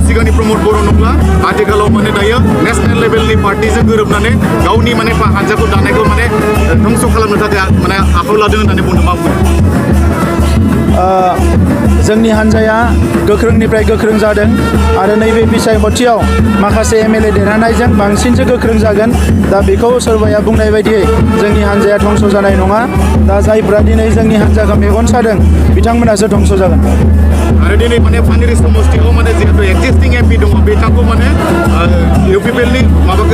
सिगांनि प्रमोद बर' नंला आथिखालाव माने दायो नेशनेल लेभेलनि पार्टिजों गोरोबनानै गावनि माने हानजाखौ दानायखौ माने धंस' खालामनो थाखाय माने आखायाव लादों होननानै बुंनो मा बुङो? जोंनि हान्जाया गोख्रोंनिफ्राय गोख्रों जादों आरो नैबे बिसायख'थियाव माखासे एमएलए देरहानायजों बांसिनसो गोख्रों जागोन। दा बेखौ सोरबाया बुंनाय बायदियै जोंनि हान्जाया धंस' जानाय नङा। दा जायफ्रा दिनै जोंनि हान्जाखौ मेगन सादों बिथांमोनासो धंस' जागोन। आरो दिनै माने पानेरि समस्तियाव माने जिहेतु एक्जिस्टिं एमपि दङ बिथांखौ माने इउपिपिएलनि माबाखौ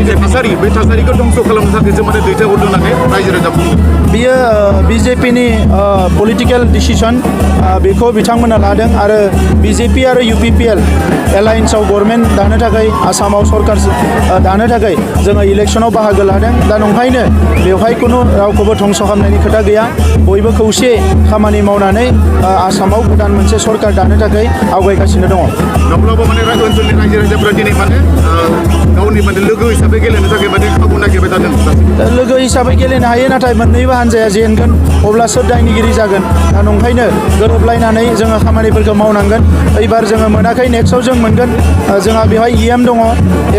जे थासारि बे थासारिखौ धंस' खालामनो थाखायसो माने दैथायहरदों होननानै रायजो राजा बुङो। बियो बिजेपिनि पलिटिकेल डिसिसन बेखौ बिथांमोना लादों आरो बिजेपि आरो इउपिपिएल एलायन्सआव गभर्नमेन्ट दानो थाखाय आसामाव सरकार दानो थाखाय जोङो इलेक्सनाव बाहागो लादों। दा नंखायनो बेवहाय खुनु रावखौबो धंस' खालामनायनि खोथा गैया। बयबो खौसे खामानि मावनानै आसामाव गोदान मोनसे सरकार दानो थाखाय आवगायगासिनो दङ। थेवब्लाबो माने ओनसोलनि रायजो राजाफोरा दिनै माने गावनि माने लोगो हिसाबै गेलेनो थाखाय माने खाबु नागिरबाय थादों। लोगो हिसाबै गेलेनो हायो, नाथाय मोननैबो हान्जाया जेनगोन अब्ला सोर दायनिगिरि जागोन। दा नंखायनो गोरोबलायनानै जोङो खामानिफोरखौ मावनांगोन। एबार जोङो मोनाखै, नेक्स्टआव जों मोनगोन। जोंहा बेवहाय इएम दङ,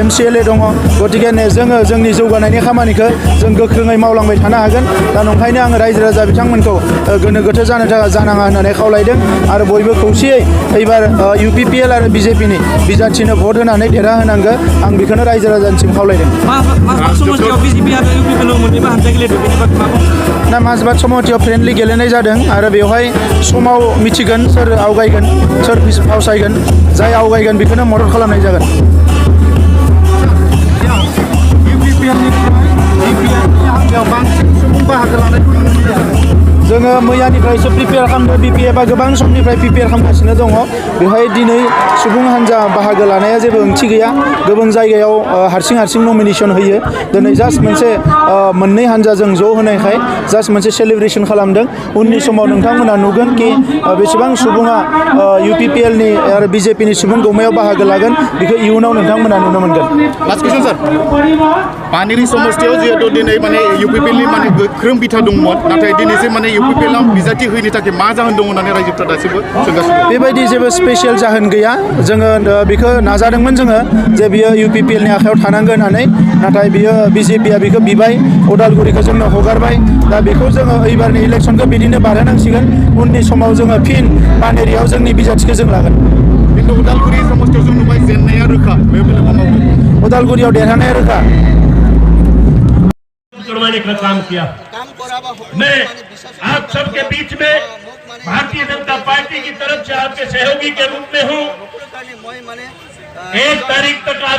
एमसिएलए दङ। गतिके जोङो जोंनि जौगानायनि खामानिखौ जों गोख्रोङै मावलांबाय थानो हागोन। दा नंखायनो आङो रायजो राजा बिथांमोनखौ गोनो गोथो जानाङा होननानै खावलायदों आरो बयबो खौसेयै एबार इउपिपिएल आरो बिजेपिनि बिजाथिनो भट होनानै देरहाहोनांगौ। आं बेखौनो रायजो राजानिसिम खावलायदों। ना माजबाद समस्तियाव फ्रेन्डलि गेलेनाय जादों आरो बेवहाय समाव मिथिगोन सोर आवगायगोन सोर फावसायगोन। जाय आवगायगोन बेखौनो मदद खालामनाय जागोन। जोङो मैयानिफ्रायसो प्रिपेयार खालामदों। बिपिएफआ गोबां समनिफ्राय प्रिपेयार खालामगासिनो दङ। बेवहाय दिनै सुबुं हान्जा बाहागो लानाया जेबो ओंथि गैया। गोबां जायगायाव हारसिं नमिनेसन होयो। दिनै जास्ट मोनसे मोननै हान्जाजों ज' होनायखाय जास्ट मोनसे सेलिब्रेसन खालामदों। उननि समाव नोंथांमोना नुगोन कि बेसेबां सुबुङा इउपिपिएलनि आरो बिजेपिनि सुबुं गौमायाव बाहागो लागोन बेखौ इयुनाव नोंथांमोना नुनो मोनगोन। लास्ट कुइसन सार, पानेरि समस्तियाव जिहेतु दिनै माने इउपिपिएलनि माने गोख्रों बिथा दंमोन, नाथाय दिनैसो माने इउपिपिएलआव बिजाथि होयैनि थाखाय मा जाहोन दं होननानै रायजोफ्रा दासिमबो सोंगासिनो। बेबायदि जेबो स्पेसियेल जाहोन गैया। जोङो बेखौ नाजादोंमोन जोङो जे बियो इउपिपिएलनि आखायाव थानांगोन होननानै, नाथाय बियो बिजेपिआ बेखौ बिबाय, उदालगुरिखौ जोंनो हगारबाय। दा बेखौ जोङो एबारनि इलेक्सनखौ बिदिनो बारहोनांसिगोन। उननि समाव जोङो फिन पानेरियाव जोंनि बिजाथिखौ जों लागोन। खिन्थु उदालगुरि समस्तियाव जों नुबाय जेननाया रोखा, उदालगुरियाव देरहानाया रोखा। करवाने का काम किया। मैं आप सबके बीच में भारतीय जनता पार्टी की तरफ से आपके सहयोगी के रूप में हूँ। 1 तारीख तक